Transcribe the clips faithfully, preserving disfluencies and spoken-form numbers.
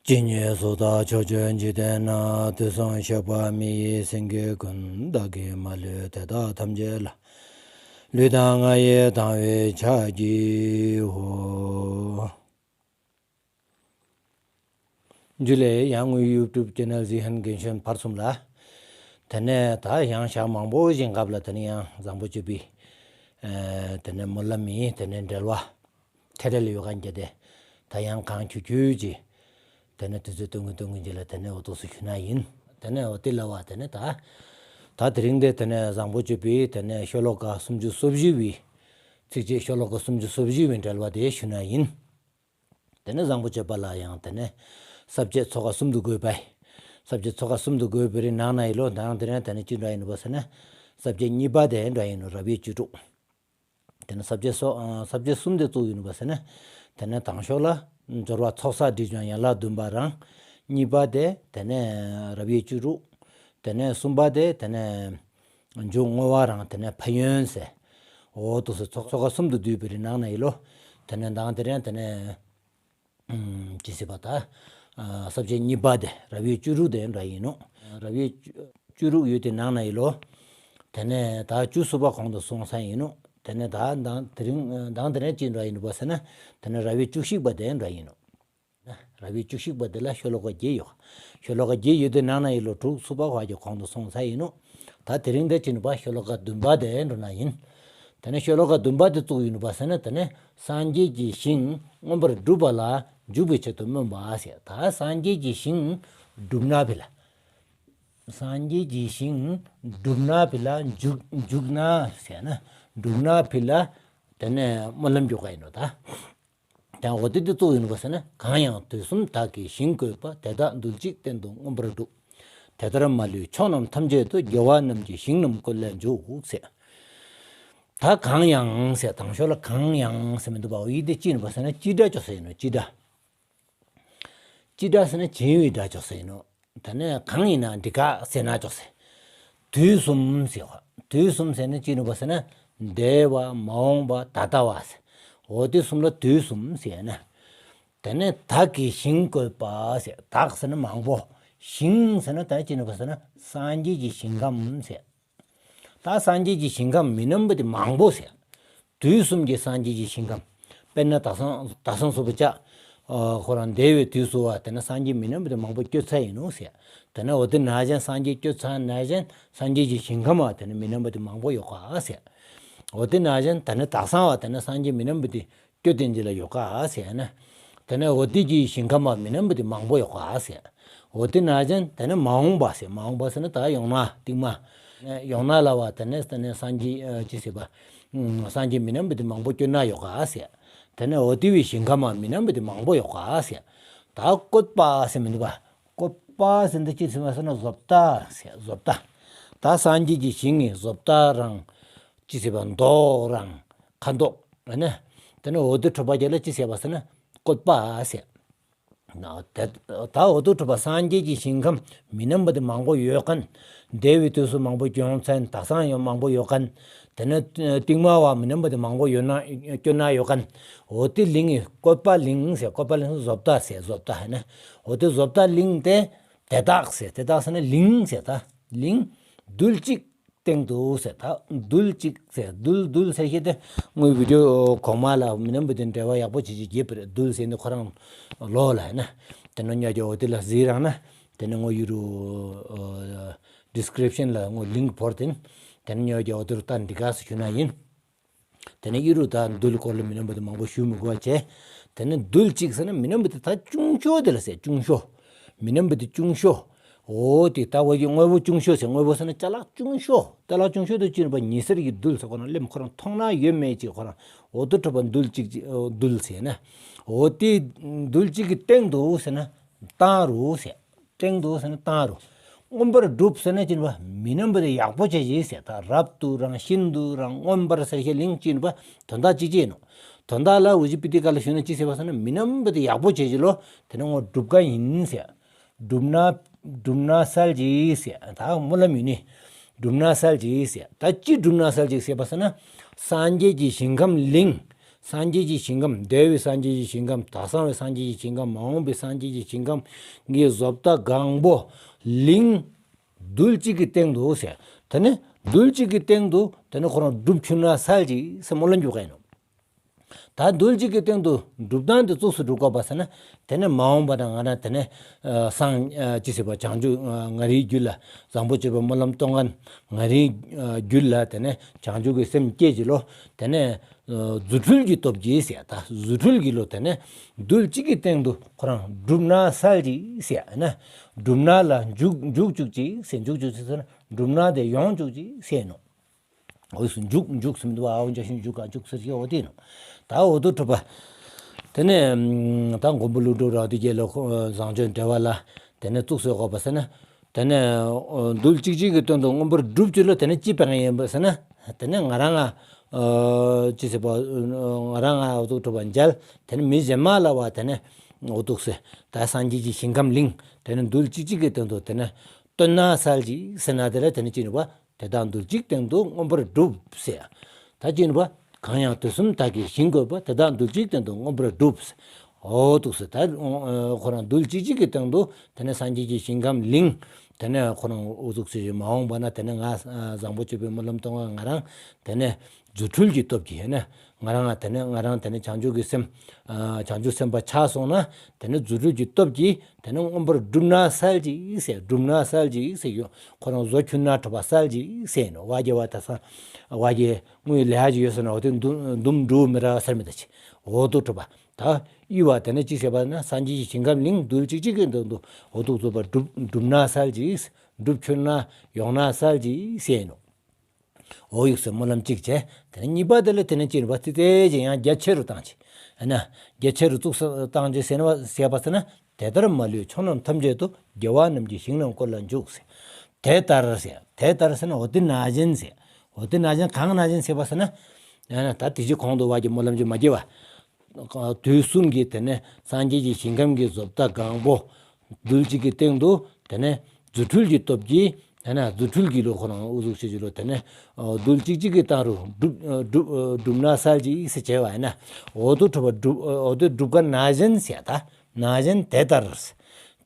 ཇི་སྙེད་སུ་དག་ཕྱོགས་བཅུའི་འཇིག་རྟེན་ན། དུས་གསུམ་གཤེགས་པ་མི་ཡི་སེང་གེ་ཀུན། བདག་གིས་མ་ལུས་དེ་དག་ཐམས་ཅད་ལ། ལུས་དང་ངག་ཡིད་དང་བས་ཕྱག་བགྱིའོ། ཇུ་ལེ། ཡང་ངའི་YouTube channel གཟིགས་མཁན་རྒན་གཞོན་བར་གསུམ་ལ། དེ་ནས་ད་ཡང་ཞག་མང་པོ་ཞིག་སྐབས་ལ་དེ་ནས་ཡང་བཟང་པོ་སྤྱོད་པའི་ཨ་དེ་ནས་སྨོན་ལམ་མི་དེ་ནས་འབྲེལ་བ་ཐད་རལ་ཡོད་མཁན་གྱི་དེ་ད་ཡང་གང་ཁྱུ་ཁྱུ་ཅིག་དེ་ནས་དུས་ཚོད་སྟོན་གིན་སྟོན་གིན་ཅིག་ལ་དེ་ནས་འོ་ཐུགས་སུ་ཞུ་ན་ཡིན། དེ་ནས་འོ་དེ་ལ་བ་དེ་ནས་ད་ད་དེ་རིང་དེ་དེ་ནས་བཟང་པོ་སྤྱོད་པའི་དེ་ནས་ཤོ་ལོ་ཀ་སུམ་ཅུ་སོ་བཞི་བའི་ཚིགས་བཅད། ཤོ་ལོ་ཀ་སུམ་ཅུ་སོ་བཞི་བའི་འབྲེལ་བ་དེ་ཞུ་ན་ཡིན། དེ་ནས་བཟང་པོ་སྤྱོད་པ་ལ་ཡང་དེ་ནས་ས་བཅད་ཚོ་ཀ་གསུམ་དུ་བགོས་པས། ས་བཅད་ཚོ་ཀ་གསུམ་དུ་བགོས་པའི་ནང་ན་ཡིན་ལོ། ནང་དེ་ནས་དེ་ནས་ཅི་འདྲ་ཡིན་ནོ་བ་ཟེར་ན། ས་བཅད་གཉིས་པ་དེ་འདྲ་ཡིན་ནོ། རབ་དབྱེ་བཅུ་དྲུག་དེ་ནས་ས་བཅད་སོ་ཨ་ས་བཅད་གསུམ་དེ་བཙུགས་ཡིན་ནོ་བ་ཟེར་ན། དེ་ནས་དང་ཤོག་ལ་སྦྱོར་བ་ཚོགས་བསགས་སྒྲིབ་སྦྱང་ཡན་ལག་བདུན་པ་རང་། གཉིས་པ་དེ་དེ་ནས་རབ་དབྱེ་བཅུ་དྲུག་དེ་ནས་གསུམ་པ་དེ་དེ་ནས་མཇུག་བསྔོ་བ་རང་དེ་ནས་ཕན་ཡོན་ཟེར། འོ་དུ་སེ་ཚོ་ཚོ་ཀ་གསུམ་དུ་བསྡུས་པའི་ནང་ན་ཡིན་ལོ། དེ་ནས་མདང་དེ་རིང་དེ་ནས་ཨམ་ཅི་ཟེར་བ་ད་ཨ་ས་བཅད་གཉིས་པ་དེ་རབ་དབྱེ་བཅུ་དྲུག་དེ་འདྲ་ཡིན་ནོ། རབ་དབྱེ་བཅུ་བཅུ་དྲུག་ཡོད་དེ་ནང་ན་ཡིན་ལོ། དེ་ནས་ད་བཅུ་གསུམ་པ་གོང་དུ་སོང་ས་ཡིན་ནོ། དེ་ནས་ད་མདང་དེ་རིང་མདང་དེ་རིང་ཅི་འདྲ་ཡིན་ནོ་བ་ཟེར་ན། དེ་ནས་རབ་དབྱེ་བཅུ་གཅིག་པ་དེ་འདྲ་ཡིན་ནོ། རབ་དབྱེ་བཅུ་གཅིག་པ་དེ་ལ་ཤོ་ལོ་ཀ་བརྒྱད་ཡོད། ཤོ་ལོ་ཀ་བརྒྱད་ཡོད་དེ་ནང་ན་ཡིན་ལོ། དྲུག་གསུམ་པ་བར་གྱི་གོང་དུ་སོང་ས་ཡིན་ནོ། ད་དེ་རིང་དེ་ཅི་ནི་བ་ཤོ་ལོ་ཀ་བདུན་པ་དེ་འགྲོ་ན་ཡིན། དེ་ནས་ཤོ་ལོ་ཀ་བདུན་པ་དེ་བཙུགས་ཡིན་ནོ་བ་ཟེར་ན། དེ་ནས་སངས་རྒྱས་ཀྱི་ཞིང་མངོན་པར་སྒྲུབ་པ་ལ་འཇུག་པའི་ཆེད་དུ་སྨོན་པ་ཟེར། ད་སངས་རྒྱས་ཀྱི་ཞིང་སྒྲུབ་ན་ཕི་ལ། སངས་རྒྱས་ཀྱི་ཞིང་སྒྲུབ་ན་ཕི་ལ་འཇུག་འཇུག་ན་ཟེར་ན། སྒྲུབ་ན་ཕི་ལ་དེ་ནས་སྨོན་ལམ་རྒྱག་ག་ཡིན་ནོ་ད། ཡང་འོ་དེ་དེ་བཙུགས་ཡིན་ནོ་བ་ཟེར་ན། གང་ཡང་དུས་གསུམ་བདག་གི་ཞིང་བཀོད་པ། དེ་དག་རྡུལ་གཅིག་སྟེང་དུ་མངོན་པར་སྒྲུབ། དེ་ལྟར་མ་ལུས་ཕྱོགས་རྣམས་ཐམས་ཅད་དུ། རྒྱལ་བ་རྣམས་ཀྱི་ཞིང་རྣམས་བཀོད་ལ་འཇུག་ཟེར། ད་གང་ཡང་ཟེར། དང་ཤོག་ལ་གང་ཡང་ཟེར་མི་འདུག་པ། འོ་ཡི་དེ་ཅི་ཡིན་ནོ་བ་ཟེར་ན། སྤྱི་སྒྲ་ཅོག་ས་ཡིན་ནོ། སྤྱི་སྒྲ། སྤྱི་སྒྲ་ཟེར་ན་བྱིན་པའི་སྒྲ་ཅོག་ས་ཡིན་ནོ། དེ་ནས་གང་ཡིན་ན་འགྲིག་ག་ཟེར་ན་ཅོག་ས། དུས་གསུམ་ཟེར་བ། དུས་གསུམ་ཟེར་ན་ཅི་ནི་བ་ཟེར་ན། འདས་པ་མ་འོངས་པ་ད་ལྟ་བ་ཟེར། འོ་དེ་གསུམ་ལ་དུས་གསུམ་ཟེར་ན། དེ་ནས་བདག་གི་ཞིང་བཀོད་པ་ཟེར། བདག་ཟེར་ན་མང་པོ། ཞིང་ཟེར་ན་ད་ཅི་ནི་བ་ཟེར་ན། སངས་རྒྱས་ཀྱི་ཞིང་ཁམས་ཟེར། ད་སངས་རྒྱས་ཀྱི་ཞིང་ཁམས་མི་རྣམ་པ་དེ་མང་པོ་ཟེར། དུས་གསུམ་གྱི་སངས་རྒྱས་ཀྱི་ཞིང་ཁམས། དཔེར་ན་དྭགས་སང་དྭགས་སང་སུ་པ་ཅག་ཁོ་རང་འདས་པའི་དུས་སུ་བ་དེ་ན་སངས་རྒྱས་མི་རྣམ་པ་དེ་མང་པོ་བསྐྱོད་ཚར་ཡིན་ནོ་ཟེར། དེ་ན་འོ་དེ་ནང་བཞིན་སངས་རྒྱས་བསྐྱོད་ཚར་ནང་བཞིན་སངས་རྒྱས་ཀྱི་ཞིང་ཁམས་བ་དེ་ན་མི་རྣམ་པ་དེ་མང་པོ་ཡོད་ག་ཟེར། འོ་དེ་ནང་བཞིན་དེ་ན་དྭགས་སང་བ་དེ་ན་སངས་རྒྱས་མི་རྣམ་པ་དེ་སྐྱོད་དེ་འདི་ལ་ཡོད་ག་ཟེར་ན། དེ་ནས་འོ་དེ་གི་ཞིང་ཁམས་མ་མི་རྣམ་པ་དེ་མང་པོ་ཡོད་ག་ཟེར། འོ་དེ་ནང་བཞིན་དེ་ནས་མ་འོངས་པ་ཟེར། མ་འོངས་པ་ཟེར་ན་ད་ཡོང་ན་རྟིང་མ། ཡོང་ན་ལ་བ་དེ་ནས་དེ་ནས་སངས་རྒྱས་ཅི་ཟེར་བ། སངས་རྒྱས་མི་རྣམ་པ་དེ་མང་པོ་སྐྱོད་ན་ཡོད་ག་ཟེར། དེ་ནས་འོ་དེ་བའི་ཞིང་ཁམས་མ་མི་རྣམ་པ་དེ་མང་པོ་ཡོད་ག་ཟེར། ད་བཀོད་པ་ཟེར་མི་འདུག་པ། བཀོད་པ་ཟེར་འདི་ཅི་ཟེར་བ་ཟེར་ན་བཟོ་ལྟ་ཟེར། བཟོ་ལྟ། ད་སངས་རྒྱས་ཀྱི་ཞིང་ངི་བཟོ་ལྟ་རང་ཅི་ཟེར་བ་མདོག་རང་ཁ་མདོག་ཨ་ནི། དེ་ནས་འོ་དེ་འཕྲོ་བ་རྒྱལ་ལ་ཅི་ཟེར་བ་ཟེར་ན་བཀོད་པ་ཟེར། ན་དེ་ད་འོ་དེ་འཕྲོ་བ་སངས་རྒྱས་ཀྱི་ཞིང་ཁམས་མི་རྣམ་པ་དེ་མང་པོ་ཡོད་མཁན། འདས་པའི་དུས་སུ་མང་པོ་བྱུང་ཚར། དྭགས་སང་ཡང་མང་པོ་ཡོད་མཁན། དེ་ནས་རྟིང་མ་བ་མི་རྣམ་པ་དེ་མང་པོ་ཡོད་ན་སྐྱོད་ན་ཡོད་མཁན། འོ་དེ་གླིང་ངི་བཀོད་པ་གླིང་ཟེར། བཀོད་པ་གླིང་བཟོ་ལྟ་ཟེར། བཟོ་ལྟ་ཧེ་ན། འོ་དེ་བཟོ་ལྟ་གླིང་དེ་དེ་དག་ཟེར། དེ་དག་ཟེར་ན་གླིང་ཟེར། ད་གླིང་རྡུལ་གཅིག་སྟེང་དུ་ཟེར། ད་རྡུལ་གཅིག་ཟེར། རྡུལ་རྡུལ་ཟེར་ཤེས་དེ་ངའི་བི་ཌི་ཡོ་གོང་མ་ལ་མི་རྣམ་པ་དེ་འབྲེལ་བ་ཡག་པོ་བྱེད་ཀྱི་རྒྱས་པ་རེད། རྡུལ་ཟེར་ནི་ཁོ་རང་ལོ་ལ་ཡིན་ན། དེ་ནས་ཉོ་རྒྱ་འོ་དེ་ལ་གཟིགས་རང་ན། དེ་ནས་ངོ་ཡུ་རུ་ཌི་སི་ཀི་རིབ་ཤན་ལ་ངོ་ལིང་ཀི་བོར་ཏེ་ཡིན། དེ་ནས་ཉོ་རྒྱ་འོ་དེ་རུ་ལྟ་འདི་ག་སུ་ཞུ་ན་ཡིན། དེ་ནས་ཨི་རུ་དང་རྡུལ་སྐོར་ལ་མི་རྣམ་པ་དེ་མང་པོ་ཞུ་མི་དགོས་བྱས། དེ་ནས་རྡུལ་གཅིག་ཟེར་ན་མི་རྣམ་པ་དེ་ད་ཆུང་ཤོས་དེ་ལ་ཟེར། ཆུང་ཤོས། མི་རྣམ་པ་དེ་ཆུང་ཤོས། འོ་དེ་ལྟ་བུ་གི་དངོས་པོ་ཆུང་ཤོས་ཟེར། དངོས་པོ་ཟེར་ན་ཅ་ལག་ཆུང་ཤོས། ཅ་ལག་ཆུང་ཤོས་དེ་ཅི་ཡིན་པ། ཉི་ཟེར་གྱི་རྡུལ་ཟེར། ཁོ་རང་ལེམ་ཁོ་རང་མཐོང་ན་ཡོད་མེད་ཅིག་ཁོ་རང་། འོ་དེ་འཕྲོ་བ་རྡུལ་གཅིག་ཅིག་རྡུལ་ཟེར་ན། འོ་དེ་རྡུལ་གཅིག་གི་སྟེང་དུ་ཟེར་ན་བཏང་རུ་ཟེར། སྟེང་དུ་ཟེར་ན་བཏང་རུ། མངོན་པར་སྒྲུབ་ཟེར་ན་ཅི་ཡིན་པ། མི་རྣམ་པ་དེ་ཡག་པོ་བྱས་ཅི་ཟེར། ད་རབ་ཏུ་རང་ཤིན་ཏུ་རང་མངོན་པར་ཟེར་ཤེས་གླིང་ཅི་ཡིན་པ། དོན་དག་གཅིག་ཅིག་ཡིན་ནོ། དོན་དག་ལ་ཝི་ཇི་པི་ཏི་ཀ་ལ་ཞུས་ན་ཅི་ཟེར་བ་ཟེར་ན། མི་རྣམ་པ་དེ་ཡག་པོ་བྱས་ཅི་ལོ། དེ་ནས་ངོ་སྒྲུབ་ག་ཡིན་ཟེར། སྒྲུབ་ན་སྒྲུབ་ན་གསལ་ཅི་ཟེར། ད་སྨོན་ལམ་ཡིན་ནི། སྒྲུབ་ན་གསལ་ཅི་ཟེར། ད་ཅི་སྒྲུབ་ན་གསལ་ཅི་ཟེར་བ་ཟེར་ན། སངས་རྒྱས་ཀྱི་ཞིང་ཁམས་གླིང་ སངས་རྒྱས་ཀྱི་ཞིང་ཁམས། འདས་པའི་སངས་རྒྱས་ཀྱི་ཞིང་ཁམས། དེང་སང་བའི་སངས་རྒྱས་ཀྱི་ཞིང་ཁམས། མ་འོངས་པའི་སངས་རྒྱས་ཀྱི་ཞིང་ཁམས་ཀྱི་བཟོ་ལྟ་གང་པོ་གླིང་རྡུལ་གཅིག་གི་སྟེང་དུ་ཟེར། དེ་ནས་རྡུལ་གཅིག་གི་སྟེང་དུ་དེ་ནས་ཁོ་རང་སྒྲུབ་ཁྱོད་ན་གསལ་ཅིག་ཟེར་སྨོན་ལམ་རྒྱག་གི་ཡིན་ནོ། ད་རྡུལ་གཅིག་གི་སྟེང་དུ་སྒྲུབ་སྟངས་དེ་གཙོ་བོ་སྒྲུབ་དགོས་པ་ཟེར་ན། དེ་ནས་མ་འོངས་པ་ན་ང་རང་དེ་ནས་ཨ་སངས་ཨ་ཅི་ཟེར་བ་བྱང་ཆུབ་ཨ་མངའ་རིས་རྒྱུད་ལ། བཟང་པོ་སྤྱོད་པའི་སྨོན་ལམ་གཏོང་མཁན་མངའ་རིས་ཨ་རྒྱུད་ལ་དེ་ནས་བྱང་ཆུབ་ཀྱི་སེམས་བསྐྱེད་ཅིག་ལོ། དེ་ནས་ཨ་རྫུ་འཕྲུལ་གྱི་སྟོབས་ཀྱིས་ཟེར། ད་རྫུ་འཕྲུལ་གྱི་ལོ་དེ་ནས་རྡུལ་གཅིག་གི་སྟེང་དུ་ཁོ་རང་སྒྲུབ་ན་གསལ་ཅིག་ཟེར་ན། སྒྲུབ་ན་ལ་འཇུག་འཇུག་བཅུག་ཅིག་ཟེར། འཇུག་བཅུག་ཅིག་ཟེར་ན་སྒྲུབ་ན་དེ་ཡོང་བཅུག་ཅིག་ཟེར་ནོ། འོ་སུ་འཇུག་འཇུག་སུ་མི་འདུག་པ། ཨའོ་འཇའ་ཤིང་འཇུག་ག་འཇུག་ཟེར་གྱི་འོ་དེ་ནོ། ད་འོ་དུ་གྲུབ་པ། དེ་ནས་ད་མགོན་པོ་ཀླུ་སྒྲུབ་རབ་ཏུ་རྒྱས་ལ་བཟང་སྤྱོད་འགྲེལ་པ་ལ་དེ་ནས་གཙུག་སེ་བཀོད་པ་ཟེར་ན། དེ་ནས་རྡུལ་གཅིག་གཅིག་གི་སྟེང་དུ་མངོན་པར་སྒྲུབ་ཅིག་ལ་དེ་ནས་ཅི་སྤང་ཡིན་པ་ཟེར་ན། དེ་ནས་ང་རང་ང་ཅི་ཟེར་བ། ང་རང་ང་འོ་དུ་གྲུབ་པ་མཇལ། དེ་ནས་མི་གཞན་མ་ལ་བ་དེ་ནས་འོ་དུ་ཟེར། ད་སངས་རྒྱས་ཀྱི་ཞིང་ཁམས་གླིང་དེ་ནས་རྡུལ་གཅིག་གཅིག་གི་སྟེང་དུ་དེ་ནས་སྟོན་ན་གསལ་ཅིག་ཟེར་ན། དེ་ལ་དེ་ནས་ཅི་ནུས་པ། དེ་དག་རྡུལ་གཅིག་སྟེང་དུ་མངོན་པར་སྒྲུབ་ཟེར། ད་ཅི་ནུས་པ། གང་ཡང་དུས་གསུམ་དག་གི་ཞིང་བཀོད་པ། དེ་དག་རྡུལ་གཅིག་སྟེང་དུ་མངོན་པར་སྒྲུབ་ཟེར། འོ་དུ་ཟེར། ད་ཁོ་རང་རྡུལ་གཅིག་གཅིག་གི་སྟེང་དུ་དེ་ནས་སངས་རྒྱས་ཀྱི་ཞིང་ཁམས་གླིང་། དེ་ནས་ཁོ་རང་འོ་དུ་ཟེར་མ་འོངས་པ་ན་དེ་ནས་ང་བཟང་པོ་སྤྱོད་པའི་སྨོན་ལམ་གཏོང་བ་ང་རང་དེ་ནས་རྫུ་འཕྲུལ་གྱི་སྟོབས་ཀྱིས་ནས་ང་རང་དེ་ནས་ང་རང་དེ་ནས་བྱང་ཆུབ་ཀྱི་སེམས། བྱང་ཆུབ་སེམས་དཔའ་ཆགས་སོང་ན་དེ་ནས་རྫུ་འཕྲུལ་གྱི་སྟོབས་ཀྱིས་དེ་ནས་མངོན་པར་སྒྲུབ་ན་གསལ་ཅིག་ཟེར། སྒྲུབ་ན་གསལ་ཅིག་ཟེར་ཡོད། ཁོ་རང་བཟོ་ཁྱོད་ན་གྲུབ་པ་གསལ་ཅིག་ཟེར་ནོ། བ་རྒྱ་བ་ད་ས་བ་རྒྱ་དངུལ་ལས་ཧ་ཅིག་ཡོད་ཟེར་ན་འོ་དེ་འདུམ་འགྲོ་མི་ར་ཟེར་མི་ད་ཅི་འོ་དུ་གྲུབ་པ། ད་ཡུལ་བ་དེ་ནས་ཅི་ཟེར་བ་ན་སངས་རྒྱས་ཀྱི་ཞིང་ཁམས་གླིང་རྡུལ་གཅིག་གཅིག་གི་སྟེང་དུ་འོ་དུ་རྫོགས་པ་སྒྲུབ་སྒྲུབ་ན་གསལ་ཅིག། སྒྲུབ་ཁྱོད་ན་ཡོང་ན་གསལ་ཅིག་ཟེར་ནོ། འོ་ཡུག་སེ་སྨོན་ལམ་གཅིག་བྱས། དེ་ནས་གཉིས་པ་དེ་ལ་དེ་ནས་ཅི་ནུས་པ་ཙི་ཙི་ཅིག་ཡང་རྒྱ་ཆེ་རུ་བཏང་ཅིག་ཨ་ན་རྒྱ་ཆེ་རུ་བཙུགས་སུ་བཏང་ཅིག་ཟེར་ན་བ་ཟེར་བ་ཟེར་ན། དེ་ལྟར་མ་ལུས་ཕྱོགས་རྣམས་ཐམས་ཅད་དུ། རྒྱལ་བ་རྣམས་ཀྱི་ཞིང་རྣམས་བཀོད་ལ་འཇུག་ཟེར། དེ་ལྟར་ཟེར། དེ་ལྟར་ཟེར་ན་འོ་དེ་ན་བཞིན་ཟེར། འོ་དེ་ན་བཞིན་གང་ན་བཞིན་ཟེར་བ་ཟེར་ན། ཡང་ན་ད་དེ་ཅི་གོང་དུ་བ་གི་སྨོན་ལམ་ཅིག་མ་བགྱི་བ། དུས་གསུམ་གྱི་དེ་ནས་སངས་རྒྱས་ཀྱི་ཞིང་ཁམས་ཀྱི་བཟོ་ལྟ་གང་པོ་རྡུལ་གཅིག་གི་སྟེང་དུ་དེ་ནས་རྫུ་འཕྲུལ་གྱི་སྟོབས་ཀྱིས་དེ་ནས་རྫུ་འཕྲུལ་གྱི་ལོ་ཁོ་རང་འུ་ཟུག་ཤེས་ཀྱི་ལོ་དེ་ནས་རྡུལ་གཅིག་གཅིག་གི་སྟེང་རུ་སྒྲུབ་སྒྲུབ་སྒྲུབ་ན་གསལ་ཅིག་ཟེར་བྱས་པ་ཡིན་ན། འོ་དུ་གྲུབ་པ་སྒྲུབ་འོ་དུ་སྒྲུབ་ཀ་ན་བཞིན་ཟེར། ད་ན་བཞིན་དེ་ལྟར།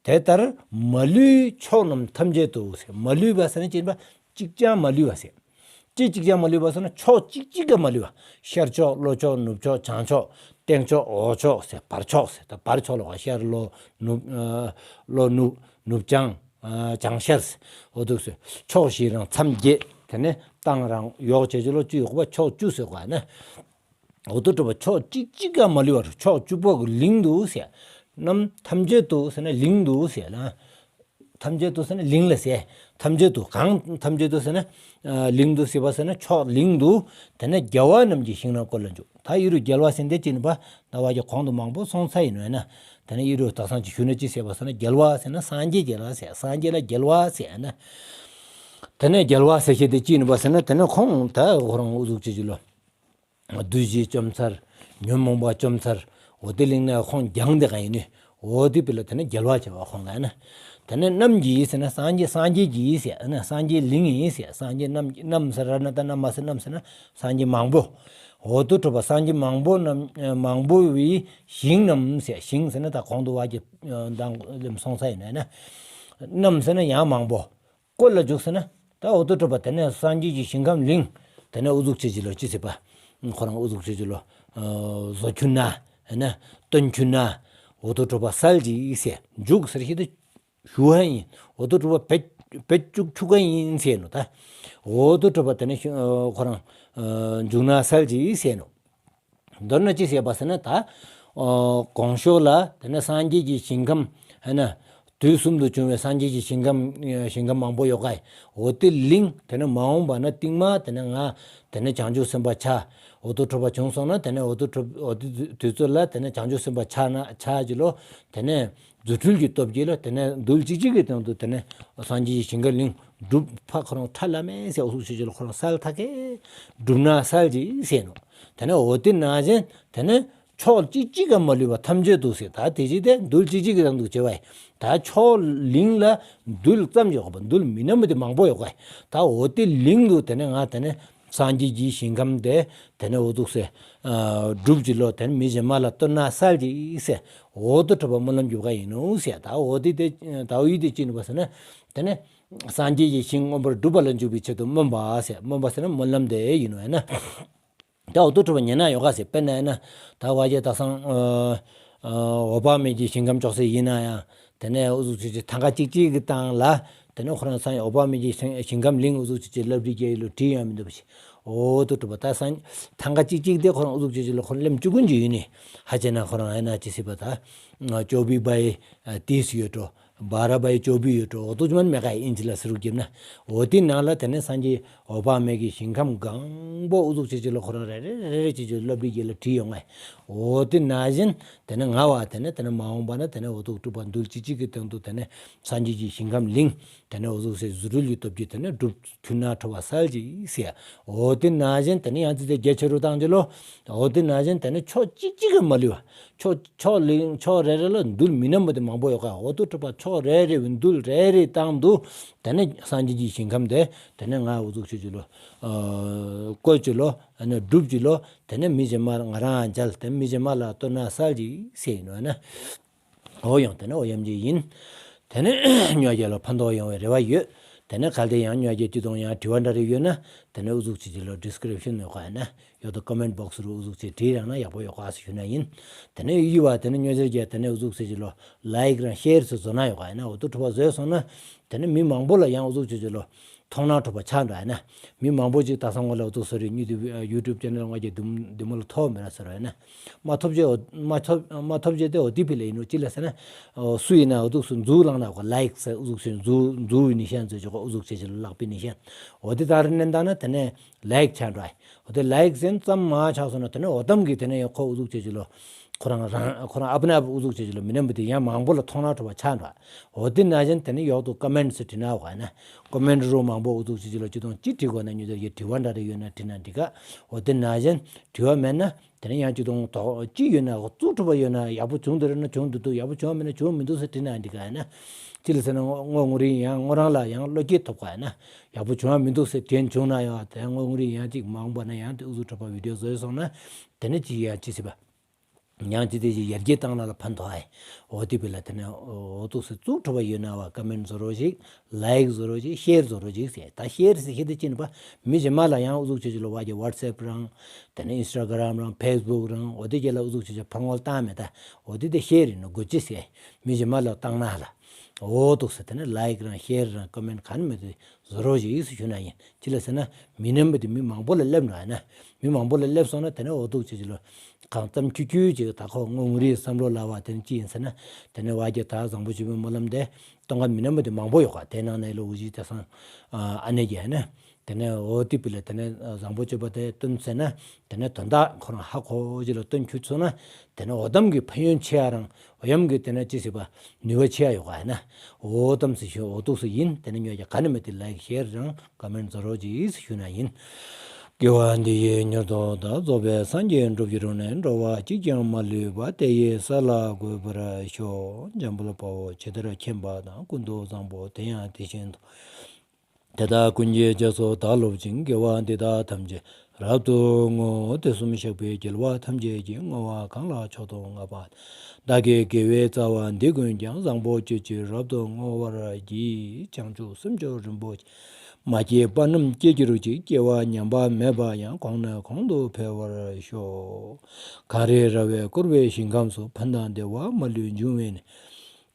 དེ་ལྟར་མ་ལུས་ཕྱོགས་རྣམས་ཐམས་ཅད་དུ་ཟེར། མ་ལུས་པ་ཟེར་ན་ཅི་ཡིན་པ། གཅིག་ཀྱང་མ་ལུས་པ་ཟེར། ཅི་གཅིག་ཀྱང་མ་ལུས་པ་ཟེར་ན་ཕྱོགས་གཅིག་གཅིག་ཀྱང་མ་ལུས་པ། ཤར་ཕྱོགས་ལྷོ་ཕྱོགས་ནུབ་ཕྱོགས་བྱང་ཕྱོགས་སྟེང་ཕྱོགས་འོག་ཕྱོགས་ཟེར། བར་ཕྱོགས་ཟེར། ད་བར་ཕྱོགས་ལ་ཤར་ལྷོ་ནུབ་ལྷོ་ནུབ་ནུབ་བྱང་བྱང་ཤར་ཟེར། འོ་དུ་ཟེར། ཕྱོགས་བཞི་རང་མཚམས་བརྒྱད། དེ་ནས་བཏང་རང་ཡོག་བྱེད་ཀྱི་ལོ་བཅུ་ཡོག་པ་ཕྱོགས་བཅུ་ཟེར་གོ་ན། འོ་དུ་གྲུབ་པ་ཕྱོགས་གཅིག་གཅིག་ཀྱང་མ་ལུས་པར་ཕྱོགས་བཅུ་པོ་གི་གླིང་དུ་ཟེར། རྣམས་ཐམས་ཅད་དུ་ཟེར་ན་གླིང་དུ་ཟེར་ན། ཐམས་ཅད་དུ་ཟེར་ན་གླིང་ལ་ཟེར། ཐམས་ཅད་དུ་གང་ཐམས་ཅད་དུ་ཟེར་ན། གླིང་དུ་ཟེར་བ་ཟེར་ན་ཕྱོགས་གླིང་དུ། དེ་ནས་རྒྱལ་བ་རྣམས་ཀྱི་ཞིང་རྣམས་བཀོད་ལ་འཇུག། ད་ཡི་རུ་རྒྱལ་བ་ཟེར་འདི་ཅི་ནི་པ་ཟླ་བ་གི་གོང་དུ་མང་པོ་སོང་ཚར་ཡིན་ནོ་ན། དེ་ནས་ཡི་རུ་དག་སང་ཅི་ཞུ་ན་ཅི་ཟེར་བ་ཟེར་ན་རྒྱལ་བ་ཟེར་ན་སངས་རྒྱས་རྒྱལ་བ་ཟེར། སངས་རྒྱས་ལ་རྒྱལ་བ་ཟེར་ན། དེ་ནས་རྒྱལ་བ་ཟེར་ཤེས་འདི་ཅི་ནི་པ་ཟེར་ན་དེ་ནས་ཁོང་ད་ཁོ་རང་འུ་ཟུག་ཅི་ཅི་ལོ། བདུད་བཞི་བཅོམ་ཚར། ཉོན་མོངས་པ་བཅོམ་ཚར། འོ་དེ་གླིང་ནས་ཁོང་རྒྱང་དེ་ག་ཡིན་ནི། འོ་དེ་པི་ལ་དེ་ནས་རྒྱལ་བ་བྱེད་པ་ཁོང་ལ་ན། དེ་ནས་རྣམས་ཀྱི་ཟེར་ན་སངས་རྒྱས་སངས་རྒྱས་ཀྱི་ཟེར་ན་སངས་རྒྱས་གླིང་ཡིན་ཟེར། སངས་རྒྱས་རྣམས་ཀྱི་རྣམས་ཟེར་ར་ན་ད་རྣམས་མ་ཟེར་རྣམས་ཟེར་ན་སངས་རྒྱས་མང་པོ། འོ་དུ་གྲུབ་པ་སངས་རྒྱས་མང་པོ་རྣམས་མང་པོ་བའི་ཞིང་རྣམས་ཟེར། ཞིང་ཟེར་ན་ད་གོང་དུ་བ་གི་མདང་ལེམ་སོང་ས་ཡིན་ན་རྣམས་ཟེར་ན་ཡང་མང་པོ། བཀོད་ལ་འཇུག་ཟེར་ན། ད་འོ་དུ་གྲུབ་པ་དེ་ནས་སངས་རྒྱས་ཀྱི་ཞིང་ཁམས་གླིང་། དེ་ནས་འུ་ཟུག་ཅི་ཅི་ལོ་ཅི་ཟེར་བ། ཁོ་རང་འུ་ཟུག་ཅི་ཅི་ལོ། བཟོ་ཁྱུ་ན། ཨ་ན། སྟོན་ཁྱུ་ན། འོ་དུ་གྲུབ་པ་གསལ་ཅིག་ཟེར། འཇུག་ཟེར་ཞིག་ཏུ་ཞུ་ཧ་ཡིན། འོ་དུ་གྲུབ་པ་བེད་བེད་བཅུག་ཆུ་ག་ཡིན་ཟེར་ནོ་ད། འོ་དུ་གྲུབ་པ་དེ་ནས་ཁོ་རང་འཇུག་ན་གསལ་ཅིག་ཟེར་ནོ། མདོར་ན་ཅི་ཟེར་བ་ཟེར་ན་ད། གོང་ཤོས་ལ་དེ་ནས་སངས་རྒྱས་ཀྱི་ཞིང་ཁམས་ཧ་ན། དུས་གསུམ་དུ་བྱུང་བའི་སངས་རྒྱས་ཀྱི་ཞིང་ཁམས་ཞིང་ཁམས་མང་པོ་ཡོད་ག། འོ་དེ་གླིང་དེ་ནས་མ་འོངས་པ་ན་རྟིང་མ་དེ་ནས་ང་དེ་ནས་བྱང་ཆུབ་སེམས་དཔའ་ཆ། འོ་དུ་གྲུབ་པ་བྱུང་སོང་ན་དེ་ནས་འོ་དུ་གྲུབ་འོ་དུ་དུས་ཚོད་ལ་དེ་ནས་བྱང་ཆུབ་སེམས་དཔའ་ཆ་ན་ཆ་ཅི་ལོ། དེ་ནས་རྫུ་འཕྲུལ་གྱི་སྟོབས་ཀྱིས་ལ་དེ་ནས་རྡུལ་གཅིག་གཅིག་གི་སྟེང་དུ་དེ་ནས་སངས་རྒྱས་ཀྱི་ཞིང་ཁམས་གླིང་སྒྲུབ་ཕ་ཁོ་རང་ཁྲ་ལ་མེ་ཟེར་འོ་ཟུག་ཤེས་ཀྱི་ལོ་ཁོ་རང་གསལ་ཐག་གེ་སྒྲུབ་ན་གསལ་ཅིག་ཟེར་ནོ། དེ་ནས་འོ་དེ་ན་བཞིན་དེ་ནས་ཕྱོགས་གཅིག་གཅིག་ག་མ་ལུས་པ་ཐམས་ཅད་དུ་ཟེར། ད་དེ་ཅི་དེ་རྡུལ་གཅིག་གཅིག་གི་སྟེང་དུ་བྱེད་བ་ཡིན། ད་ཕྱོགས་གླིང་ལ་རྡུལ་ཙམ་ཡོད་པ་རྡུལ་མི་ན་མི་དེ་མང་པོ་ཡོད་པ་ཡིན། ད་འོ་དེ་གླིང་དུ་དེ་ནས་ང་དེ་ནས་ སངས་རྒྱས་ཀྱི་ཞིང་ཁམས་དེ་དེ་ནས་འོ་ཟུག་སེ་སྒྲུབ་ཅིག་ལོ། དེ་ནས་མི་གཞན་མ་ལ་སྟོན་ན་གསལ་ཅིག་ཟེར། འོ་དོ་གྲུབ་པ་སྨོན་ལམ་རྒྱུ་ག་ཡིན་ནོ་ཟེར། ད་འོ་དེ་དེ་ད་འོ་ཡི་དེ་ཅི་ནུ་བ་ཟེར་ན། དེ་ནས་སངས་རྒྱས་ཀྱི་ཞིང་མངོན་པར་སྒྲུབ་པ་ལ་འཇུག་པའི་ཆེད་དུ་སྨོན་པ་ཟེར། སྨོན་པ་ཟེར་ན་སྨོན་ལམ་དེ་ཡིན་ནོ་ཡིན་ན། ད་འོ་དོ་གྲུབ་པ་ཉན་ན་ཡོད་ག་ཟེར། དཔེར་ན་ཡིན་ན་ད་བ་ཅེ་ད་སང་འོད་དཔག་མེད་ཀྱི་ཞིང་ཁམས་ཅོག་ཙེ་ཡིན་ན་ཡང་། དེ་ནས་འུ་ཟུག་ཅིག་ཅིག་ཐང་ག་ཅིག་ཅིག་གི་སྟེང་ལ། དེ་ནས་ཁོ་རང་སངས་འོད་དཔག་མེད་ཀྱི་ཞིང་ཁམས་གླིང་འུ་ཟུག་ཅིག་ཅིག་ལབ་རིགས་ཀྱི་ལོ་བྲིས་ཡང་མི་འདུག་པ་ཞིག་འོ་དོ་གྲུབ་པ་ད་སང་ཐང་ག་ཅིག་ཅིག་དེ་ཁོ་རང་འུ་ཟུག་ཅིག་ཅིག་ལ་ཁོ་རང་ལེམ་བཅུ་ཀུན་གྱི་ཡིན་ནི། ཧ་ཅེ་ན་ཁོ་རང་ཨེ་ན་ཅི་སི་པ་ད་ཅོ་བི་བའི་ཏིས་ཡོད་འགྲོ། བཱ་ར་བའི་ཅོ་བི་ཡོད་འགྲོ། འོ་དོ་ཅི་མན་མེ་ག་ཨིན་ཇི་ལ་སི་རུ་གྱིབ་ན། འོ་དེ་ནང་ལ་དེ་ནས་སངས་རྒྱས་འོད་དཔག་མེད་ཀྱི་ཞིང་ཁམས་གང་པོ་འུ་ཟུག་ཅིག་ཅིག་ལ་ཁོ་རང་རེ་རེ་རེ་རེ་ཅིག་ཅིག་ལབ་རིགས་ཀྱི་ལ་བྲིས་ཡོང་ངེ། འོ་དེ་ནང་བཞིན་དེ་ནས་ང་བ་དེ་ནས་དེ་ནས་མ་འོངས་པ་ན་དེ་ནས་འོ་དོ་གྲུབ་པ་འདུལ་ཅིག་ཅིག་གི་སྟེང་དུ་དེ་ནས་སངས་རྒྱས་ཀྱི་ཞིང་ཁམས་གླིང་། དེ་ནས་འོ་ཟུག་སེ་རྫུ་འཕྲུལ་གྱི་སྟོབས་ཀྱིས་དེ་ནས་སྒྲུབ་ཐུབ་ན་གྲུབ་པ་གསལ་ཅིག་ཟེར། འོ་དེ་ནང་བཞིན་དེ་ནས་ཡང་ཅི་དེ་རྒྱ་ཆེ་རུ་བཏང་ཅི་ལོ། འོ་དེ་ནང་བཞིན་དེ་ནས་ཕྱོགས་གཅིག་གཅིག་གི་མ་ལུས་པ། ཕྱོགས་ཕྱོགས་ལིང་ཕྱོགས་རེ་རེ་ལ་འདུལ་མི་ནམ་པ་དེ་མང་པོ་ཡོད་ག་འོ་དོ་གྲུབ་པ་ཕྱོགས་རེ་རེ་བའི་འདུལ་རེ་རེ་བཏང་དུ། དེ་ནས་སངས་རྒྱས་ཀྱི་ཞིང་ཁམས་དེ་དེ་ནས་ང་འུ་ཟུག་ཅིག་ཅིག་ལོ། བཀོད་ཅིག་ལོ། ཨ་ནི་སྒྲུབ་ཅིག་ལོ། དེ་ནས་མི་གཞན་མ་ང་རང་མཇལ། དེ་མི་གཞན་མ་ལ་སྟོན་ན་གསལ་ཅིག་ཟེར་ཡིན་ནོ་ན། འོ་ཡང་དེ་ནས་འོ་ཡམ་ཅིག་ཡིན། དེ་ནས་ཉོ་རྒྱ་ལ་ཕན་ཐོགས་ཡོང་བའི་རེ་བ་ཡོད། དེ་ནས་གལ་ཏེ་ཡང་ཉོ་རྒྱ་ཅི་དང་ཡང་དྲི་བ་འདྲ་རེ་ཡོད་ན། དེ་ནས་འུ་ཟུག་ཅིག་ཅིག་ལོ་ཌི་སི་ཀི་རིབ་ཤན་ཡོད་ག་ཡིན་ན། ཡོད་དོ་ཀོ་མེན་ཊི་བོག་སི་རུ་འུ་ཟུག་ཅིག་བྲིས་རང་ན་ཡག་པོ་ཡོད་ག་ཟེར་ཞུ་ན་ཡིན། དེ་ནས་ཡི་བ་དེ་ནས་ཉོ་རྒྱ་དེ་ནས་འུ་ཟུག་ཅིག་ཅིག་ལོ་ལའིཀ་རང་ཤེར་ཟེར་བཟོ་ན་ཡོད་ག་ཡིན་ན། འོ་དོ་གྲུབ་པ་བཟོས་སོང་ན། དེ་ནས་མི་མང་པོ་ལ་ཡང་འུ་ཟུག་ཅིག་ཅིག་ལོ། མཐོང་སྣང་འགྲོ་བ་ཆགས་འགྲོ་ཡིན་ན། མི་མང་པོ་ཅིག་ད་སང་ངོ་ལ་འུ་ཚོ་སོ་རེ་ཉུ་ཊུབ་ཡུ་ཊུབ་ཅེ་ནལ་ང་གི་འདི་འདི་མོ་ལ་ཐོག་མེད་ར་ཟེར་བ་ཡིན་ན། མ་ཐོབ་ཅེ་མ་ཐོབ་མ་ཐོབ་ཅེ་དེ་འོ་དེ་ཕི་ལ་ཡིན་ནོ་ཅི་ལ་ཟེར་ན། སུ་ཡིན་ན་འུ་ཚོ་སུ་འཛུགས་ལངས་ན་གོ་ལའིཀ་ཟེར་འུ་ཚོ་སུ་འཛུགས་འཛུགས་ནི་ཤན་ཟེར་ཅོ་གོ་འུ་ཚོ་ཅེ་ཅེ་ལ་ལག་པི་ནི་ཤན། འོ་དེ་ད་རེ་ནན་ད་ན་དེ་ནས་ལའིཀ་ཆགས་འགྲོ་ཡིན། འོ་དེ་ལའིཀ་ཟེར་ཙམ་མ་ཆགས་སོང་ན་དེ་ནས་འོ་དམ་གི་དེ་ནས་ཡོ་ཁོ་འུ་ཚོ་ཅེ་ཅེ་ལོ། ཁོ་རང་རང་ཁོ་རང་ཨབ་ནབ་འུ་ཟུག་ཅེ་ཅེ་ལོ་མི་ནམ་པ་དེ་ཡང་མང་པོ་ལ་མཐོང་སྣང་འགྲོ་བ་ཆགས་འགྲོ། འོ་དེ་ནང་བཞིན་དེ་ནི་ཡོག་ཏུ་ཀོ་མེན་ཊི་སུ་བྲིས་ན་བ་ན། ཀོ་མེན་ཊི་རོ་མང་པོ་འུ་ཟུག་ཅེ་ཅེ་ལོ་ཅི་དང་ཅི་བྲིས་དགོས་ན་ཉུ་དེ་ཡི་དྲི་བ་འདྲ་རེ་ཡོད་ན་བྲིས་ན་འགྲིག་ག་འོ་དེ་ནང་བཞིན་དྲི་བ་མེད་ན་དེ་ནི་ཡང་ཅི་དང་དོགས་ཅི་ཡོད་ན་གཙུག་གྲུབ་པ་ཡོད་ན་ཡག་པོ་བྱུང་འདུག་རེད་ན་བྱུང་འདུག་འདུག་ཡག་པོ་བྱུང་བ་མེད་ན་བྱུང་མི་འདུག་ཟེར་བྲིས་ན་འགྲིག་ག་ཡིན་ན། ཅི་ལ་ཟེར་ན་ངོ་ངོ་ངོ་རིང་ཡང་ངོ་རང་ལ་ཡང་བློ་སྐྱེད་ཐོབ་ག་ཡིན་ན། ཡག་པོ་བྱུང་བ་མི་འདུག་ཟེར་དྲན་བྱུང་ན་ཡང་དེ་ངོ་ངོ་རིང་ཡང་ཅིག་མ་འོངས་པ་ན་ཡང་དེ་འུ་ཟུག་གྲུབ་པ་བི་ཌི་ཡོ་བཟོས་སོང་ན། དེ་ནི་ཅི་ཡང་ཅི་སྲིད་པ། ཡང་ཅི་དེ་ཅི་ཡར་རྒྱས་བཏང་ན་ལ་ཕན་ཐོགས་ཨེ། འོ་དེ་བི་ལ་དེ་ནས་འོ་ཏོག་སེ་གཙུག་གྲུབ་པ་ཡོད་ན་བ་ཀོ་མེན་ཊི་བཟོ་རོགས་ཤིག་ལའིཀ་བཟོ་རོགས་ཤིག་ཤེར་བཟོ་རོགས་ཤིག་ཟེར། ད་ཤེར་ཟེར་ཤེར་དེ་ཅི་ནི་པ་མི་གཞན་མ་ལ་ཡང་འུ་ཟུག་ཅེ་ཅེ་ལོ་བ་ཀྱི་ཝཊ་སེབ་རང་། དེ་ནས་ཨིན་སི་ཊ་གྷ་རམ་རང་ཕེ་སི་བུག་རང་འོ་དེ་ཅེ་ལ་འུ་ཟུག་ཅེ་ཅེ་ཕར་ངོ་ལ་བཏང་མེད་ད། འོ་དེ་དེ་ཤེར་ཡིན་ནོ་དགོས་ཅི་ཟེར། མི་གཞན་མ་ལ་བཏང་ན་ལ། འོ་ཏོག་སེ་དེ་ནས་ལའིཀ་རང་ཤེར་རང་ཀོ་མེན་ཊི་ག་ནི་མེད་དེ། བཟོ་རོགས་ཅིག་ཟེར་ཞུ་ན་ཡིན། ཅི་ལ་ཟེར་ན་མི་ནམ་པ་དེ་མི་མང་པོ་ལ་སླེབས་འགྲོ་ཡིན་ན། མི་མང་པོ་ལ་སླེབས་སོང་ན་དེ་ནས་འོ་ཏོག་ཅིག་ཅིག་ལ་གང་ཙམ་ཁྱུ་ཁྱུ་ཅིག་ད་ཁོ་ངོ་ངོ་རིའི་བསམ་བློ་ལ་བ་དེ་ནི་ཅི་ཡིན་ཟེར་ན། དེ་ནས་བ་རྒྱ་ད་བཟང་པོ་ཆེན་པོའི་སྨོན་ལམ་དེ་གཏོང་མཁན་མི་ནམ་པ་དེ་མང་པོ་ཡོད་ག་དེ་ནང་ནས་ལོ་འུ་ཅི་དེ་སང་ཨ་ནེ་རྒྱ་ཡིན་ན། དེ་ནས་འོ་དེ་བི་ལ་དེ་ནས་བཟང་པོ་སྤྱོད་པ་དེ་སྟོན་ཟེར་ན། དེ་ནས་དོན་དག་ཁོ་རང་ཧ་གོ་ཅིག་ལ་སྟོན་ཁྱུ་ཚུགས་ན། དེ་ནས་འོ་དམ་གྱི་ཕན་ཡོན་ཆེ་ཡ་རང་། འོ་ཡམ་གྱི་དེ་ནས་ཅི་ཟེར་བ། ནུས་པ་ཆེ་ཡ་ཡོད་ག་ཡིན་ན། འོ་དམ་ཟེར་ཞུ་འོ་ཏོག་སེ་ཡིན། དེ་ནས་ཉོ་རྒྱ་ག་ནི་མེད་དེ་ལའིཀ་ཤེར་རང་ཀོ་མེན་ཊི་བཟོ་རོགས་ཅིག་ཟེར་ཞུ་ན་ཡིན། དགེ་བ་འདི་ཡིས་མྱུར་དུ་བདག་རྫོགས་པའི་སངས་རྒྱས་འགྲུབ་ཀྱི་རུ་ནས་འགྲོ་བ་གཅིག་ཀྱང་མ་ལུས་པ་དེ་ཡི་ས་ལ་འགོད་པར་ཤོག་འཇམ་དཔལ་དཔའ་བོས་ཇི་ལྟར་མཁྱེན་པ་དང་། ཀུན་ཏུ་བཟང་པོ་དེ་ཡང་དེ་བཞིན་དུ། དེ་དག་ཀུན་གྱི་རྗེས་སུ་བདག་སློབ་ཅིང་། དགེ་བ་འདི་དག་ཐམས་ཅད་རབ་ཏུ་བསྔོ། དུས་གསུམ་གཤེགས་པའི་རྒྱལ་བ་ཐམས་ཅད་ཀྱིས། བསྔོ་བ་གང་ལ་མཆོག་ཏུ་བསྔགས་པ། བདག་གི་དགེ་བའི་རྩ་བ་འདི་ཀུན་ཀྱང་། བཟང་པོ་སྤྱོད་ཕྱིར་རབ་ཏུ་བསྔོ་བར་བགྱི། བྱང་ཆུབ་སེམས་མཆོག་རིན་པོ་ཆེ། མ་སྐྱེས་པ་རྣམས་སྐྱེ་གྱུར་ཅིག་སྐྱེ་བ་ཉམས་པ་མེད་པ་ཡང་། གོང་ནས་གོང་དུ་འཕེལ་བར་ཤོག་གངས་རི་ར་བས་བསྐོར་བའི་ཞིང་ཁམས་སུ། ཕན་དང་བདེ་བ་མ་ལུས་འབྱུང་བའི་གནས།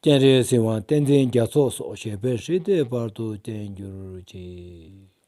སྤྱན་རས་གཟིགས་དབང་བསྟན་འཛིན་རྒྱ་མཚོ་སོགས། གཤེགས་པའི་སྲས་དེ་བར་དུ་བརྟན་གྱུར་ཅིག